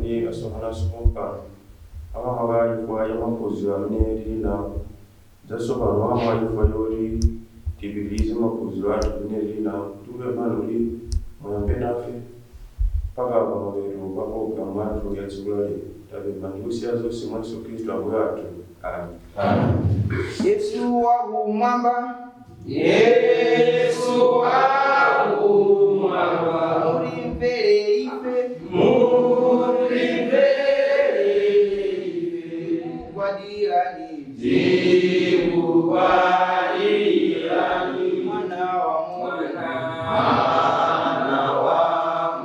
pamene tasonkhananso pompano, makamaka chifukwa cha maphunziro amene tili nawo. Tidzaso pano makamaka chifukwa choti tipitirize maphunziro athu amene tili nawo. Tikupemphani kuti muyambe nafe mpaka pamapeto pa pologalamu yathu ya tsiku la lero. Tapempha ndi kusiya zonse mwa Yesu Khristu Ambuye athu. Amen. Yesu wakumwamba. Yesu wakumwamba. Mutimvere ife. Mutimvere ife. Tikugwadirani. Tikugwadirani. Mwana wa Mulungu. Mwana wa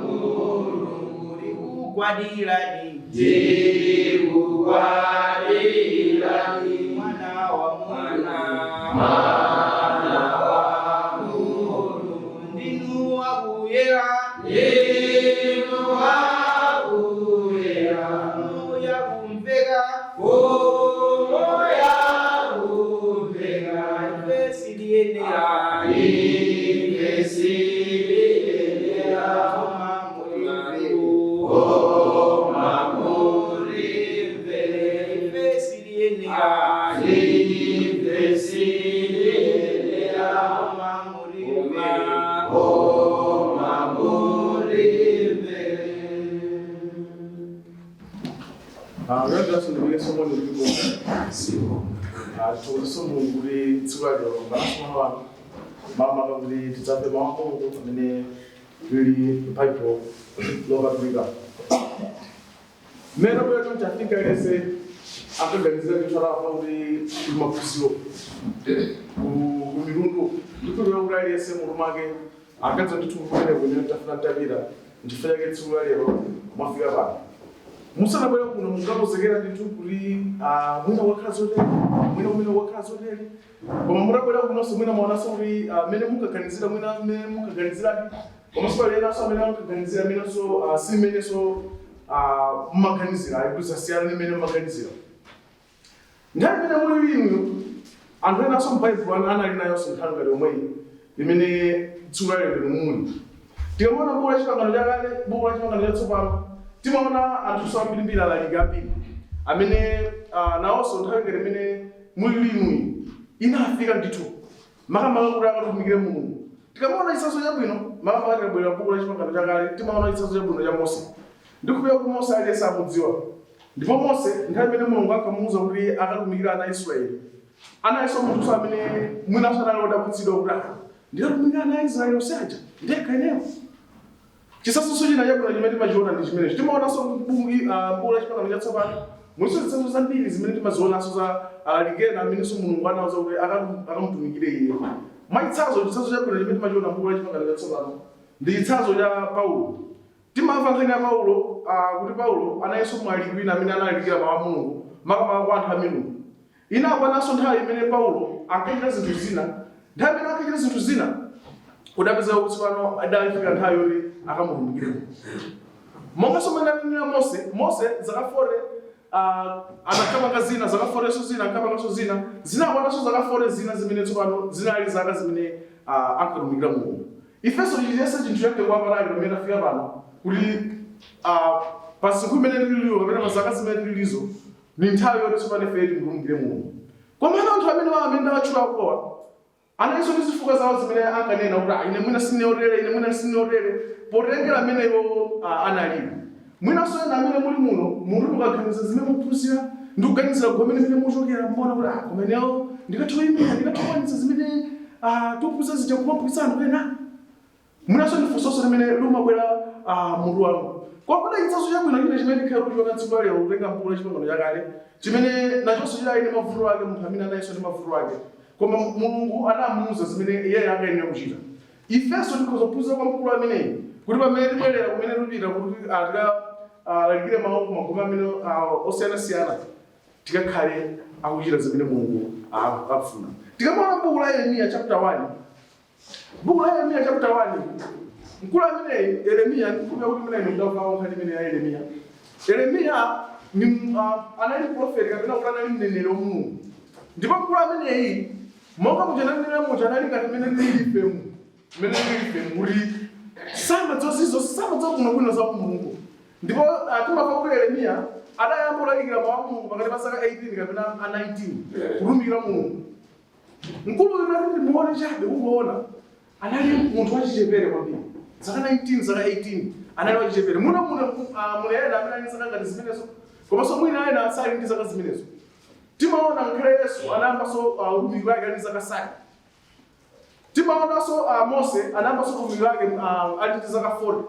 Mulungu. Tikugwadirani. Tikugwadirani. Mwana wa Mulungu. Mwana wa Mulungu. Ndinu wakuyera. Ndinu wakuyera. Mfumu yakumveka. Mfumu yakumveka. Ife sitiyenera. Ife sitiyenera. Koma mutimvere. Koma mutimvere. Ife sitiyenera. Ife sitiyenera. Koma mutimvere. Koma mutimvere. Ngiyadlula someone ndipo tithokozise Mulungu kuti tsiku la lero pambanso wanu makamaka kuti tidzamve mawu a Mulungu amene lili m'Baibulo Lopatulika. Mmene tabwera chonchi, afika aliyense akaganizira ndithu atafa kuti kuli maphunziro ku mitundu. Ndikhulupirira kuti aliyense mutu mwake akadziwa ndithu kuti kumeneko ine nditafuna nditapita. Nchifukwa chake tsiku la lero mwafika pano. Musanabwere kuno munkakonzekera ndithu kuti, ah, mwina wakhala zotere, mwina kumene wakhala zotere, koma mutabwera kunonso mwina mwaonanso kuti, ah, mmene munkaganizira, mwina mmene munkaganiziradi, komanso pali enanso amene ankaganizira amenenso, ah, si mmenenso, ah, mumaganizira ayi, kuti zasiyana ndi mmene mumaganizira. Nthawi imene muli inuyo, anthu enanso m'Baibulo anali nayonso nthawi ngati yomweyi imene tsiku la lero inu muli. Tikamaona buku la Chipangano Chakale, buku la Chipangano Chatsopano, timaona anthunso ambirimbiri, alaliki ambiri amene nawonso nthawi ngati imene muli inuyi inafika ndithu, makamaka kuti akatumikire Mulungu. Tikamaona chitsanzo chabwino, makamaka tikabwerera buku la Chipangano Chakale, timaona chitsanzo chabwino cha Mose. Ndikhulupirira kuti Mose aliyense amudziwa. Ndipo Mose, nthawi imene Mulungu ankamuuza kuti akatumikire ana a Israeli, analinso munthunso amene mwinanso anali wodabwitsidwa kuti, ah, ndikatumikira ana a Israeli onse aja ndekha ineyo? Chitsanzonso china chabwino chimene timachiona ndi chimenecho. Timaonanso m'buku la Chipangano Chatsopano mulinso zitsanzo zambiri zimene timazionanso za alaliki ena amenenso Mulungu anawauza kuti akamutumikire iye. Mwachitsanzo, chitsanzo chabwino chimene timachiona m'buku la Chipangano Chatsopano ndi chitsanzo cha Paulo. Timamva nkhani ya Paulo, kuti Paulo analinso mlaliki wina amene analalikira mawu a Mulungu, makamaka kwa anthu amitundu. Inakwananso nthawi imene Paulo ankachita zinthu zina. Nthawi imene ankachita zinthu zina, kudapezeka kuti tsopano idafika nthawi yoti akamutumikire Mulungu. Monganso mmene ananenera Mose, Mose zaka 40 anakapanga zina, zaka 40nso zina, ankapanganso zina, zinakwananso zaka 40 zina zimene tsopano zinali zaka zimene ankatumikira Mulungu. Ifenso tichiyese chinthu chamtengo wapatali pamene tafika pano kuti pa msinkhu imene tililiwo kapena pa zaka zimene tililizo ni nthawi yoti tsopano ife timutumikire Mulungu. Komano anthu amenewa amene ndawatchulakowa analinso ndi zifukwa zawo zimene ankanena kuti, ah, ine mwina sindine otere, ine mwina sindine otere, potengera mmene iwo analili. Mwinanso ena amene muli muno mutu mukaganiza zimene muphunzira ndi kuganizira gome limene muchokera, mumaona kuti, ah, koma ineyo ndikatha kuyimira, ndikatha kukwanitsa zimene, ah, tikuphunzira zija kumaphunzitsa anthu ena? Mwinanso ndi funsonso limene limabwera, ah, mutu wanu. Koma pali chitsanzo chabwino china chimene tikhale tikuchiona tsiku la lero kutenga m'buku la Chipangano Chakale, chimene nachonso chidali ndi mavuto ake, munthu amene analinso ndi mavuto ake. Koma Mulungu anamuuza zimene iyeyo ankayenera kuchita. Ifenso tikhoza kuphunzira kwa mkulu ameneyu kuti pamene tibwerera kumene tikupita kuti tikalalikire mawu ku magome amene osiyanasiyana, tikakhale akuchita zimene Mulungu akufuna. Tikamaona m'buku la Yeremiya chapter 1, buku la Yeremiya chapter 1, mkulu ameneyu Yeremiya, ndikukhulupirira kuti mwina inu mudamvapo nkhani imene ya Yeremiya. Yeremiya ni anali mprofeti kapena kuti anali mneneri wa Mulungu. Ndipo mkulu ameneyi, monga muja ndanenera muja, anali ngati mmene tilili ifemu, mmene tilili ifemu, kuti samadziwa zilizonse, samadziwa bwinobwino za Mulungu. Ndipo timamva kuti Yeremiya adayamba kulalikira mawu a Mulungu pakati pa zaka 18 kapena a 19 kutumikira Mulungu. Mkulu uyu nati muone chabe kungoona anali munthu wachichepere kwambiri. Zaka 19, zaka 18 anali wachichepere. Muno mune ena amene ali zaka ngati zimenezo, komanso mwina ena sali ndi zaka zimenezo. Timaona ngakhale Yesu anayambanso utumiki wake ali ndi zaka 7. Timaonanso Mose anayambanso utumiki wake ali ndi zaka 40.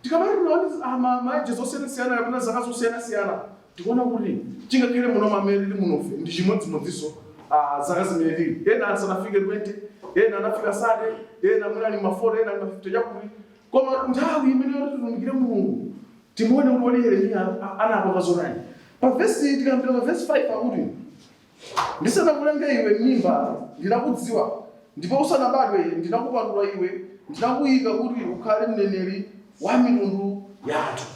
Tikamati tione ma ages osiyanasiyana kapena zaka zosiyanasiyana, tikuona kuti chingakhale muno amene tili munofe ndi chimodzimodzinso zaka zimene tili. Ena asanafike 20, ena anafika 30, ena mwina ali ma 40, ena ali ma 50 chakuti. Koma nthawi imene yoti titumikire Mulungu, timuone kuti kodi Yeremiya anapanga zotani. Pa vesi, tikayambira pa vesi 5, akuti, "Ndisanakulenge iwe m'mimba ndinakudziwa, ndipo usanabadwe ndinakupatula iwe, ndinakuyika kuti ukhale mneneri wa mitundu ya anthu."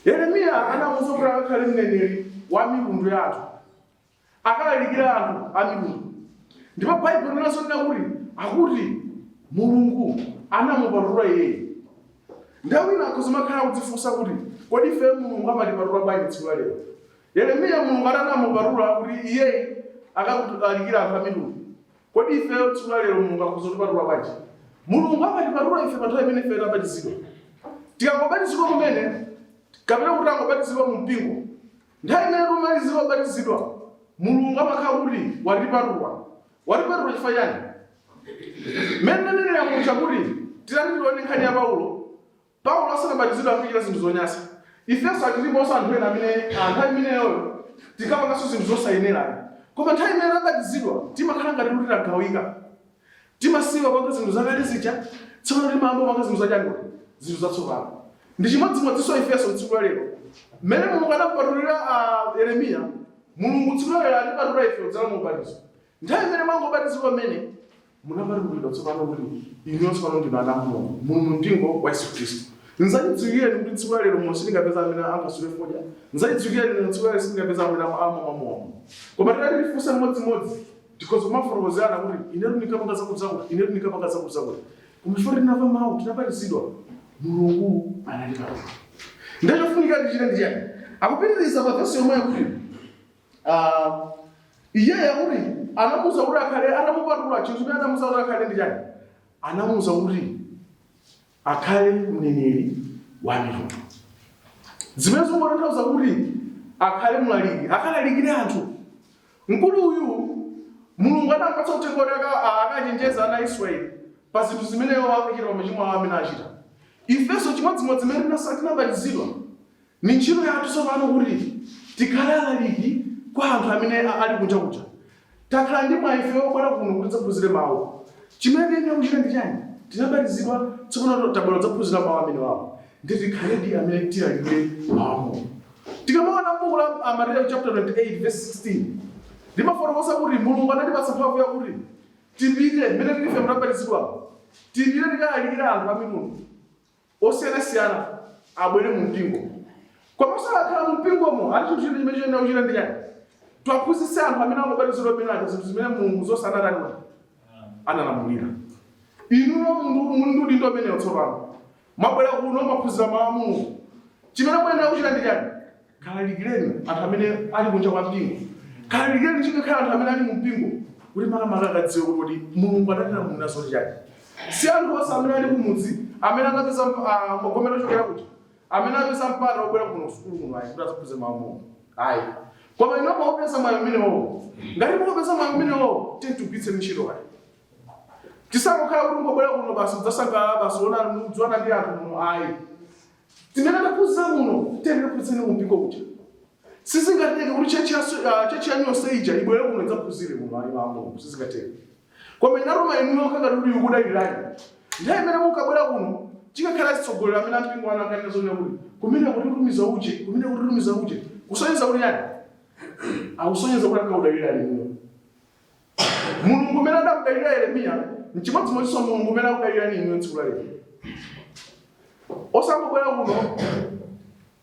Yeremiya anamuwuza kuti akakhale mneneri wa mitundu ya anthu, akalalikira anthu a mitundu. Ndipo Baibulo linasonena kuti akuti Mulungu anamupatula iyeyo. Nthawi ina akhoza makhala kudzifunsa kuti kodi ife Mulungu amatipatula bwanji tsiku la lero? Yeremiya Mulungu atanamupatula kuti iyeyi akalalikira anthu a mitundu, kodi ifeyo tsiku la lero Mulungu akhoza kutipatula bwanji? Mulungu amatipatula ife pa nthawi imene ife tabatizidwa. Tikangobatizidwa kumene, kapena kuti tangobatizidwa mu mpingo, nthawi imene tumalizira kubatizidwa, Mulungu amakhala kuti watipatula. Watipatula chifukwa chani? Mmene ndanenera muja kuti titati tione nkhani ya Paulo, Paulo asanabatizidwe ankachita zinthu zonyansa. Ifenso atiliponso anthu ena amene nthawi imeneyoyo tinkapanganso zinthu zosayenera. Koma nthawi imene tabatizidwa timakhala ngati kuti tagawika. Timasiya kupanga zinthu zakale zija, tsono timayamba kupanga zinthu zachani? Zinthu zatsopano. Ndi chimodzimodzinso ifenso tsiku la lero. Mmene Mulungu anamupatulira Yeremiya, Mulungu tsiku la lero atipatula ife kudzera mu ubatizo. Nthawi imene mwangobatizidwa mmene munapatulidwa tsopano kuti inuyo tsopano ndinu ana a Mulungu, muli mu mpingo wa Yesu Khristu. Nzachidziwikireni kuti tsiku la lero muno sitingapeza amene angasule fodya. Nzachidziwikireni tsiku la lero sitingapeza amene amamwa mowa. Koma tikati tifunse mmodzimmodzi, tikhoza kumafotokozerana kuti inetu ndinkapanga zakuti zakuti, inetu ndinkapanga zakuti zakuti. Koma chifukwa tinamva mawu, tinabatizidwa, Mulungu anatipatula. Ndiye chofunika tichite ndi chani? Akupitiriza pa vesi yomweyo kuti iyeyo akuti anamuwuza kuti akhale, atamupatula, chinthu chimene anamuwuza kuti akhale ndi chani? Anamuwuza kuti akhale mneneri wa mitundu, zimene zikutanthauza kuti akhale mlaliki, akalalikire anthu. Mkulu uyu Mulungu anampatsa uthenga kuti akachenjeza ana a Israeli pa zinthu zimene iwo akachita, pa machimo awo amene achita. Ifenso chimodzimodzi, imene tinabatizidwa, ni ntchito yathu tsopano kuti tikhale alaliki kwa anthu amene ali kunja kuja. Takhala ndi mwayi ife wobwera kuno kuti tidzaphunzire mawu. Chimene tiyenera kuchita ndi chani? Tinabatizidwa, tsopano tabwera kudzaphunzira mawu amene wawo, ndi tikhaledi amene tilalikire mawu a Mulungu. Tikamaona m'buku la Mateyu chapter 28 verse 16, limafotokoza kuti Mulungu anatipatsa mphamvu yakuti tipite, mmene tilife mutabatizidwa, tipite tikalalikire anthu a mitundu osiyanasiyana abwere mu mpingo. Komanso akakhala mu mpingomo, ati chinthu china chimene chiyenera kuchita ndi chani? Tiwaphunzitse anthu amene angobatizidwa amene aja zinthu zimene Mulungu zonse anatani analamulira. Inuyo muli ndi udindo umenewo tsopano. Mwabwera kuno, mwaphunzira mawu a Mulungu. Chimene muyenera kuchita ndi chani? Kalalikireni anthu amene ali kunja kwa mpingo. Kalalikireni chingakhale anthu amene ali mu mpingo, kuti makamaka akadziwe kuti kodi Mulungu anatilamulira zoti chani. Si anthu onse amene ali kumudzi amene anapeza magomero ochokera kuti amene apeza mpata wobwera kuno sukulu kuno ayi, kuti adzaphunzire mawu a Mulungu ayi. Koma inu mwaupeza mwayi umenewowo. Ngati mukupeza mwayi umenewowo, tiye tigwiritseni ntchito ayi. Tisangokhala kuti ungobwera kuno basi kudzasangalala basi, ona kudziwana ndi anthu muno ayi. Timene taphunzira muno, tiye tikaphunzitseni ku mpingo kuja. Sizingateke kuti church yanu yonse ija ibwere kuno idzaphunzire muno ayi mawu a Mulungu, sizingateke. Koma inatuma inuyo ngati kuti ikudalirani. Nthawi imene munkabwera kuno, chikakhala atsogoleri amene ampingo wanu ankanena zonena kuti kumene kutitumiza uje, kumene kutitumiza uje, kusonyeza kuti chani? Akusonyeza kuti ankakudalirani inuyo. Mulungu umene adamudalira Yeremiya, nchimodzimodzinso Mulungu umene akudalirani inuyo tsiku la lero. Osangobwera kuno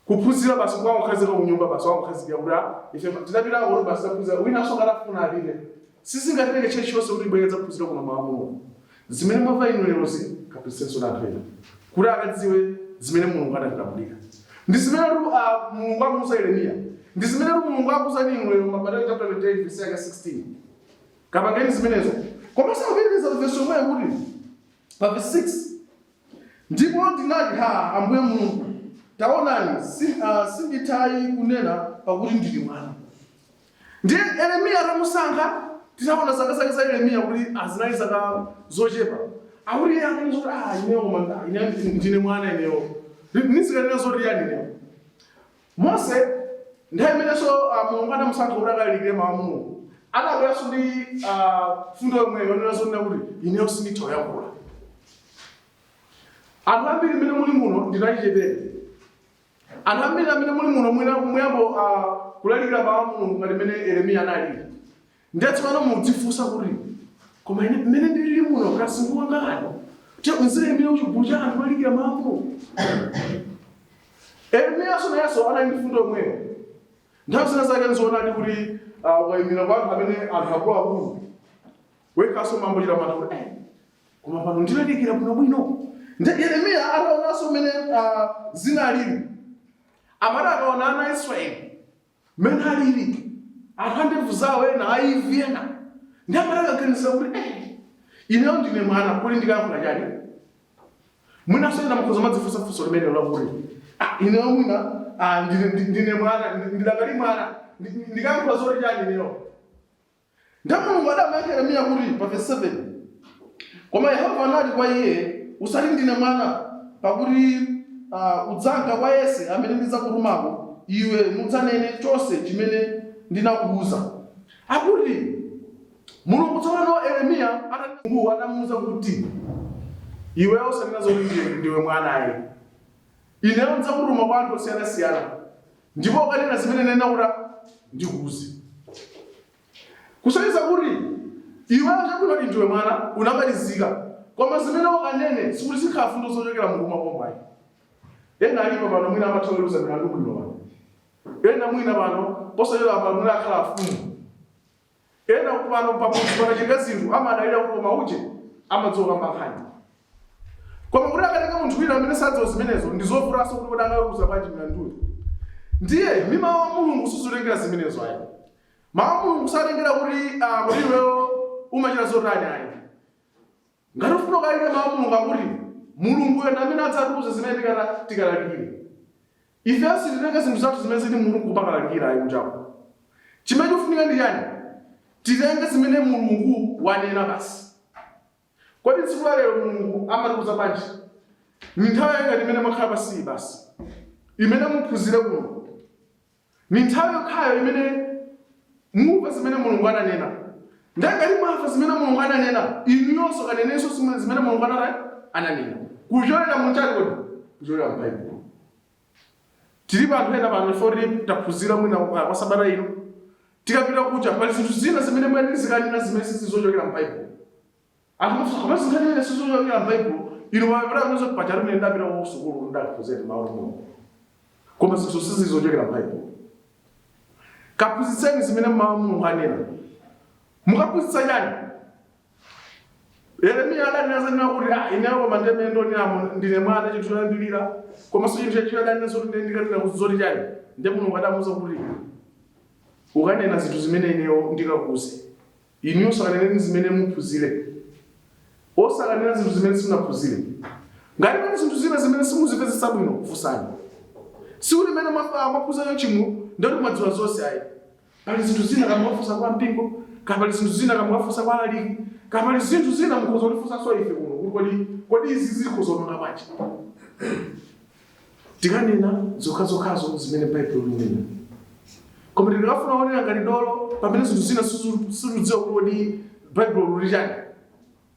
kuphunzira basi, kukangokhazika kunyumba basi, wangokhazikira kuti ah, ife tinapitako kuti basi taphunzira, winanso katafuna apite. Sizingateke church yonse kuti ibwere idzaphunzira kuno mawu a Mulungu. Zimene mwamva inu lerozi, kaphunzitsenso na anthu ena kuti akadziwe zimene Mulungu anatilamulira. Ndi zimene Mulungu amuuza Yeremiya, ndi zimene Mulungu akuuzani inu lero. Mateyu chapter 28 verse yake 16, kapangeni zimenezo. Komanso akupitiriza verse yomweyo kuti pa verse 6, "Ndipo ndinati, Ha, Ambuye Mulungu, taonani, sindithayi kunena, pakuti ndili mwana." Ndiye Yeremiya atamusankha, tinaona zaka zake za Yeremiya kuti azinali zaka zochepa. Akuti iye akanena zoti, "Ah, ineyo koma ine ndine mwana, ineyo nizikanena zoti yani ineyo?" Mose nthawi imenenso Mulungu anamusankha kuti akalalikire mawu a Mulungu, anabweranso ndi fundo yomweyo yonena zonena kuti, "Ineyo sinditha kuyankhula." Anthu ambiri mmene muli muno ndinachichepere. Anthu ambiri amene muli muno mwina muyambo kulalikira mawu a Mulungu ngati mmene Yeremiya analili. Ndiye tsopano mudzifunsa kuti, "Koma ine mmene ndilili muno, kasinkhu wanga kano, nzira imene uchigulu cha anthu kulalikira mawu a Mulungu?" Yeremiyanso nayenso anali ndi fundo yomweyo. Nthawi zina zake nzoonadi kuti ukayimira kwa anthu amene anthu akuluakulu, wekhaso mambochita mantha kuti, "Eh, koma pano ndilalikira bwinobwino?" Ndi Yeremiya ataonanso mmene zinalili, amati akaona ana a Israeli mmene alili, anthu andevu zawo ena aivi ena, ndi amati akaganizira kuti, "Eh, ineyo ndine mwana, kuli ndikayankhula chani?" Mwinanso ena mukhoza madzifunsa funso limenelo lakuti, "Ah, ineyo mwina ndine mwana, ndidakali mwana, ndikayankhula zoti chani ineyo?" Ndiye Mulungu adamuyankha Yeremiya kuti pa verse 7, "Koma Yehova anati kwa iye, Usati, Ndine mwana, pakuti udzanka kwa yense amene ndidzakutumako iwe, nudzanene chonse chimene ndinakuuza." Akuti Mulungu tsopano Yeremiya Mulungu anamuuza kuti, "Iwe usanena zoti ndiwe mwanayi. Ineyo ndidzakutuma kwa anthu osiyanasiyana, ndipo ukanena zimene nena kuti ndikuuze." Kusonyeza kuti iweyo chabwino ndi ndiwe mwana, unabatizika, koma zimene ukanene sikuti zikhala fundo zochokera mutu mwako ayi. Ena alipo pano mwina amatha kuweruza milandu bwino pano. Ena mwina pano posachedwa pano mwina akhala afumu. Ena pano pamudzi pakachitika zinthu amadalira kuti koma uje amadziwa kamba nkhani. Koma kuti akatenga munthu wina amene sadziwa zimenezo, ndi zovutanso kuti kodi angaweruza bwanji milanduyo. Ndiye mi mawu a Mulungu sizotengera zimenezo ayi. Mawu a Mulungu satengera kuti kuti iweyo umachita zotani ayi. Ngati ufuna ukalalike mawu a Mulungu, akuti Mulunguyo ndi amene adzatiuza zimene tikalalikire. Ifeyo sititenga zinthu zathu zimene zili Mulungu kupakalalikira ayi kunjako. Chimene chikufunika ndi chani? Titenge zimene Mulungu wanena basi. Kodi tsiku la lero Mulungu amatiuza bwanji? Ni nthawi yake ngati imene mwakhala pansiyi basi, imene muphunzire kuno. Ni nthawi yokhayo imene mumva zimene Mulungu ananena. Ndiye ngati mwamva zimene Mulungu ananena, inuyonso kanenenso zimene Mulungu ananena. Kuchokera mu chani kodi? Kuchokera mu Baibulo. Tilipo anthu ena pano ifo taphunzira mwina kwa sabata ino. Tikapita kuja pali zinthu zina zimene mwina tizikanena zimene sizizochokera mu Baibulo. Anthu amafunsa, "Koma zinthu zimene sizochokera mu Baibulo?" Inu mapepera amene pajatu ine ndapita ku sukulu, ndaphunzira mawu a Mulungu. Koma zinthu sizizochokera mu Baibulo. Kaphunzitseni zimene mawu a Mulungu anena. Mukaphunzitsa chani? Yeremiya adanena zanena kuti, "Ah, ineyo koma ndemene ndonenamo ndine mwana," chinthu choyambirira. Komanso chinthu chachiwiri adanena zoti, "Ine ndikanena zoti chani?" Ndiye Mulungu adamuuza kuti, "Ukanena zinthu zimene ineyo ndikakuuze. Inuyo sakaneneni zimene muphunzire. Osakanena zinthu zimene simunaphunzire. Ngati pali zinthu zina zimene simuzimvetsetsa bwino, funsani." Sikuti mmene mwaphunzira chimwe ndoti mwadziwa zonse ayi. Pali zinthu zina kamukafunsa kwa mpingo, kapali zinthu zina kamukafunsa kwa alaliki, kapali zinthu zina mukhoza kutifunsanso ife kuno kuti kodi izi zikhoza kupanga bwanji. Tikanena zokhazokhazo zimene Baibulo linena. Koma tikafuna kuonera ngati dolo pamene zinthu zina situdziwa kuti kodi Baibulo lili chani,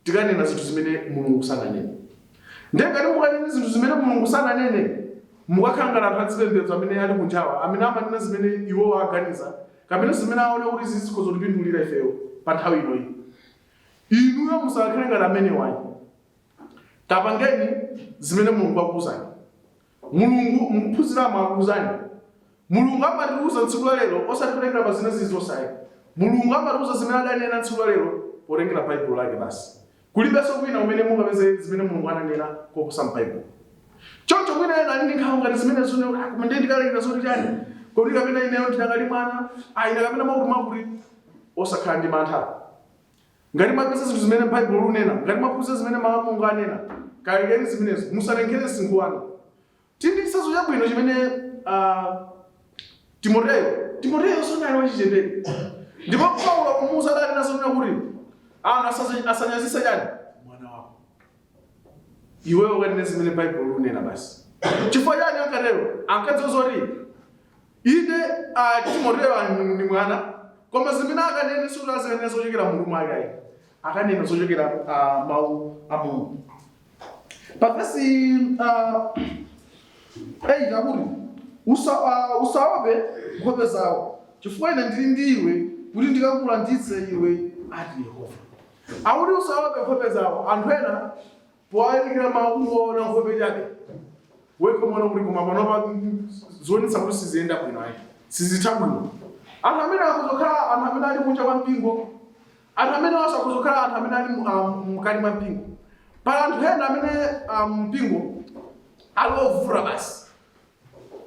tikanena zinthu zimene Mulungu sananene. Ndiye ngati mukanena zinthu zimene Mulungu sananene, mukakhala ngati anthu azipembedzo amene ali kunjawa, amene amanena zimene iwowo aganiza kapena zimene aona kuti izi zikhoza kutipindulira ifeyo pa nthawi inoyi. Inuyo musakhale ngati amenewa ayi. Kapangeni zimene Mulungu akuuzani. Mulungu mukuphunziramo akuuzani. Mulungu amatiuza tsiku la lero osati kutengera pa zina zilizonse ayi. Mulungu amatiuza zimene adanena tsiku la lero potengera Baibulo lake basi. Kulibenso kwina kumene mungapeze zimene Mulungu ananena koposa m'Baibulo. Choncho mwina ena ali ndi nkhawa ngati zimenezo, koma ndiye ndikalalikira zoti chani? Kodi kapena ineyo ndinakali mwana? Ayi, kapena makuti makuti. Osakhala ndi mantha. Ngati mwapeza zinthu zimene Baibulo lunena, ngati mwaphunzira zimene mawu a Mulungu anena, kalalikireni zimenezo, musalengere msinkhu wanu. Tili ndi chitsanzo chabwino chimene Timoteyo. Timoteyo sonali wachichepere, ndipo Paulo akumuwuza adali nazonena kuti anthu asanyazitse chani mwana wako, iweyo ukanene zimene Baibulo lunena basi. Chifukwa chani ankatero? Ankadziwa zoti inde, Timoteyo ndi mwana, koma zimene akanene sikuti azikanena zochokera mutu mwake ayi, akanena zochokera mawu a Mulungu. Pa vesi 8 akuti, "Usaope nkhope zawo, chifukwa ine ndili ndi iwe kuti ndikakulanditse iwe, ati Yehova." Akuti usaope nkhope zawo. Anthu ena powayikira mawu kungoona nkhope chabe, wekha umaona kuti koma panopa zionetsa kuti siziyenda bwino ayi, sizitha bwino. Anthu amene akuzokhala anthu amene ali kunja kwa mpingo, anthu amene onse akuzokhala anthu amene ali mkati mwa mpingo. Pali anthu ena amene mpingo ali ovuta basi.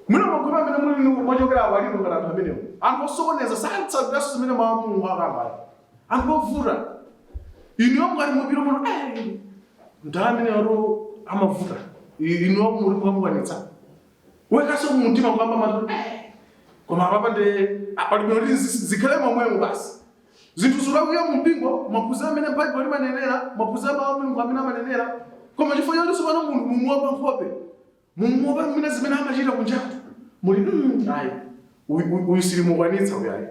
Mwina magulu amene muli mwachokera apo alipo ngati anthu amenewo, anthu osokoneza, satsatiranso zimene mawu a Mulungu akamba, anthu ovuta. Inuyo mukati mupita muno, mdala ameneyo amavuta, inuyo muli mukamukwanitsa wekaso mumtima kwamba mati, koma apapa ndi pali bwino kuti zikhale momwemo basi." Zinthu zolakwika mu mpingo, maphunziro amene Baibulo limanenera, maphunziro mawu a Mulungu amene amanenera, koma chifukwa choti tsopano munthu mumuopa nkhope, mumuopa mmene zimene amachita kunjatu, muli ayi, uyu silimukwanitsa uyu ayi.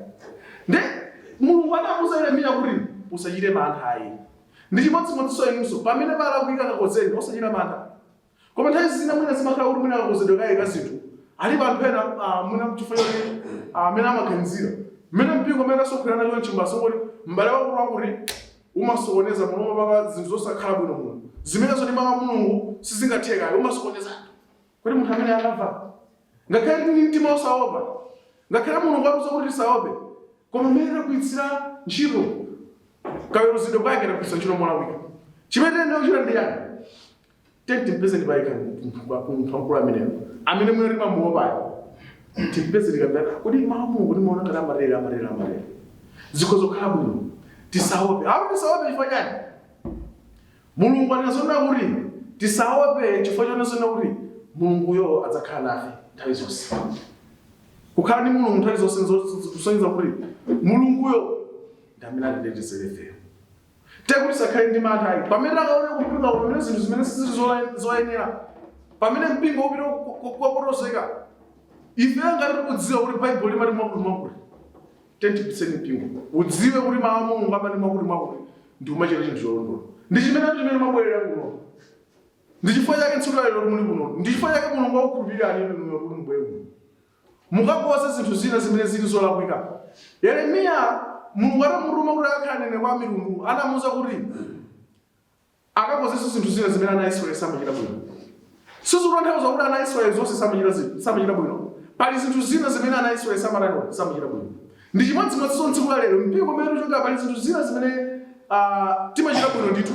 Nde Mulungu anamuuza Yeremiya kuti usachite mantha ayi. Ndi chimodzimodzinso inunso, pamene palakwika kakonzeni, osachita mantha. Koma nthawi zina mwina zimakhala kuti mwina kakonzedwe kaye ka zinthu, alipo anthu ena mwina chifukwa choti amene amaganizira mmene mpingo umene asonkhana chonchi, masongoti m'bale wakuti wakuti umasokoneza muno, paka zinthu zosakhala bwino muno, zimenezo ndi mawu a Mulungu sizingatheka, umasokoneza anthu. Kuti munthu amene akamva, ngakhale tili ndi mtima osaopa, ngakhale Mulungu atiuza kuti tisaope, koma mmene tagwiritsira ntchito kaweruzidwe kwake, tagwiritsa ntchito molakwika. Chimene tiyenera kuchita ndi chani? Timpeze ndipayekha munthu wamkulu ameneyo amene mwina timamuopayo, timpeze, tikambira kuti mawu a Mulungu timaona ngati amatere, amatere, amatere, zikhoza kukhala bwino. Tisaope. Apo tisaope chifukwa chani? Mulungu anazonena kuti tisaope chifukwa chonena kuti Mulunguyo adzakhala nafe nthawi zonse. Kukhala ndi Mulungu nthawi zonse kusonyeza kuti Mulunguyo ndi amene atitetezere ifeyo. Tekuti tisakhale ndi mantha ayi pamene takaone kumpingo, pamene zinthu zimene sizili zoyenera, pamene mpingo upita kupotozeka. Ife ngati tikudziwa kuti Baibulo limati mwakuti mwakuti, tentipitseni mpingo udziwe kuti mawu a Mulungu amati mwakuti mwakuti, ndi kumachita chinthu cholondola. Ndi chimene mwabwerera kuno, ndi chifukwa chake tsiku la lero muli kuno, ndi chifukwa chake Mulungu wakukhulupirirani inuyo kuti mubwere kuno mukakonze zinthu zina zimene zili zolakwika. Yeremiya, Mulungu atamutuma kuti akakhale mneneri kwa mitundu, anamuwuza kuti akakonzenso zinthu zina zimene ana a Israeli samachita bwino. Sizikutanthauza kuti ana a Israeli zonse samachita bwino. Pali zinthu zina zimene ana a Israeli samatani, samachita bwino. Ndi chimodzimodzinso tsiku la lero, mpingo umene tikuchokera, pali zinthu zina zimene timachita bwino ndithu,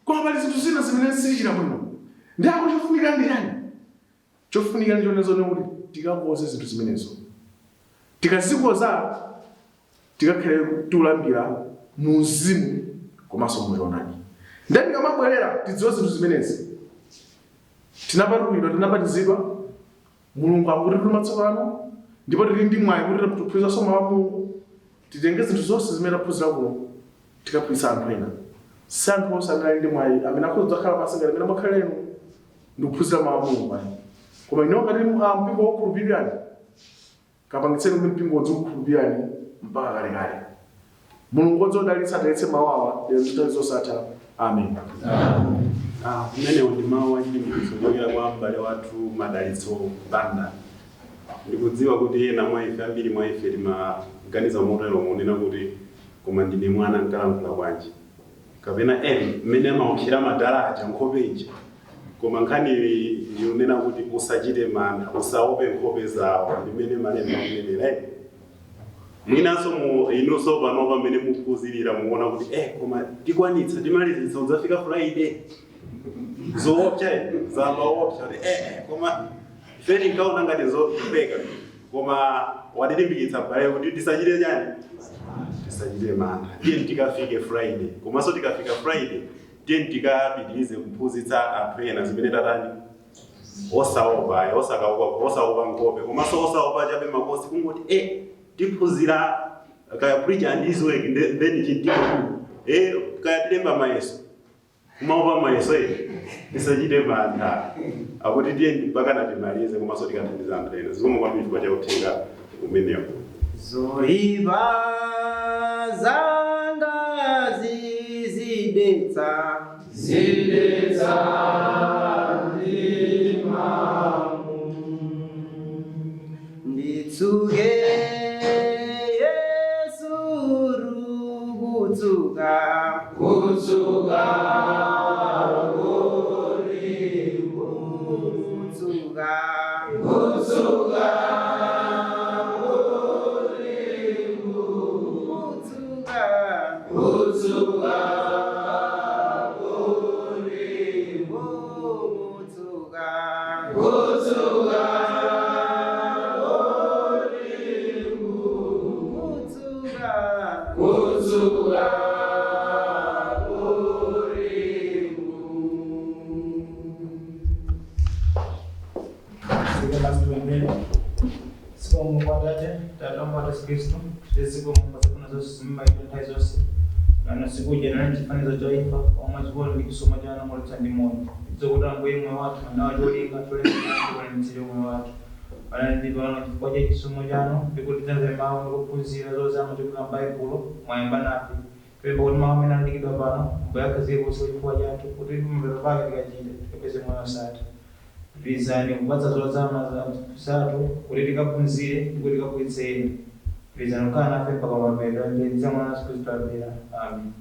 koma pali zinthu zina zimene sitichita bwino. Ndi ako chofunikira ndi chani? Chofunikira ndi chonena kuti tikakonze zinthu zimenezo. Tikazikonza, tikakhale tikulambira mu mzimu komanso muchoonadi. Ndiye tikamabwerera tidziwe zinthu zimenezi. Tinapatulidwa, tinabatizidwa, Mulungu akutituma tsopano, ndipo tili ndi mwayi kuti tiphunziranso mawu a Mulungu. Titenge zinthu zonse zimene taphunzira kuno, tikaphunzitsa anthu ena. Si anthu onse amene ali ndi mwayi amene akhoza kudzakhala pansi ngati amene mwakhalira inu ndikuphunzira mawu a Mulungu ayi. Koma inuyo ngati mpingo wokhulupirirani, kapangitseni kuti mpingo udzikukhulupirirani mpaka kalekale. Mulungu wodzodalitsa adalitse mawu awa lero ndi nthawi zosatha. Amen. Umenewo ndi mawu achilimbikitso kuchokera kwa m'bale wathu Madalitso Banda. Ndikudziwa kuti ena mwa ife, ambiri mwa ife, timaganiza motero, monena kuti koma ndine mwana, nkalankhula bwanji, kapena mmene amaopsera madala aja nkhope ija. Koma nkhani ndiyonena kuti usachite mantha, usaope nkhope zawo, ndimene malemba akunenera. Mwinanso mu inunso pano pamene mukuphunzirira mukuona kuti koma tikwanitsa, timalizitsa udzafika Friday. Zoopsa zamba opsa kuti koma ife tinkaona ngati zopeka, koma watilimbikitsa bale kuti tisachite chani, tisachite mantha. Tiye tikafike Friday, komanso tikafika Friday tiye tikapitirize kuphunzitsa anthu ena zimene tatani, osaopa ayi, osakaopa, osaopa nkhope, komanso osaopa chabe makosi, kungoti tiphunzira kaya preach and his work, then chintiko kaya tilemba mayeso, kumaopa mayeso. Tisachite mantha, akuti tiye mpaka natimalize, komanso tikathandiza anthu ena. Zikomo kwambiri chifukwa cha uthenga umenewo. Zoipa zanga zizidetsa Zidetsa ndimamu. Nditsuke Yesu rukutsuka Kutsuka kulipo. Kutsuka Kutsuka kulipo. Kutsuka Kutsuka kulipo. Kutsuka Kutsuka kulipo. Kutsuka Kutsuka kulipo. Sike zikomo kwa Tate, Tata wa Yesu Kristu, zikomo kwa zabwino zonse zimene nthawi zonse nano sikuja nani chifanizo cha imfa omwe chikondi ndi chisomo chanu mulitsa ndi moyo zokuti Ambuye moyo wathu anawa cholinga cholemetsere moyo wathu panali ndi pano chifukwa cha chisomo chanu ndikuti tidzamve mawu ndi kuphunzira zozama chokera m'Baibulo mwayamba nafe. Tipempha kuti mawu amene alalikidwa pano Ambuye akhazike kuso chifukwa chathu kuti pamapeto pake tikachite tikapeze moyo osatha. Pitirizani kupatsa zozama zathu kuti tikaphunzire ndi kuti tikaphunzitse ena. Pitirizani kukhala nafe mpaka mapeto. Ndiye mwana Yesu Khristu apera. Amen.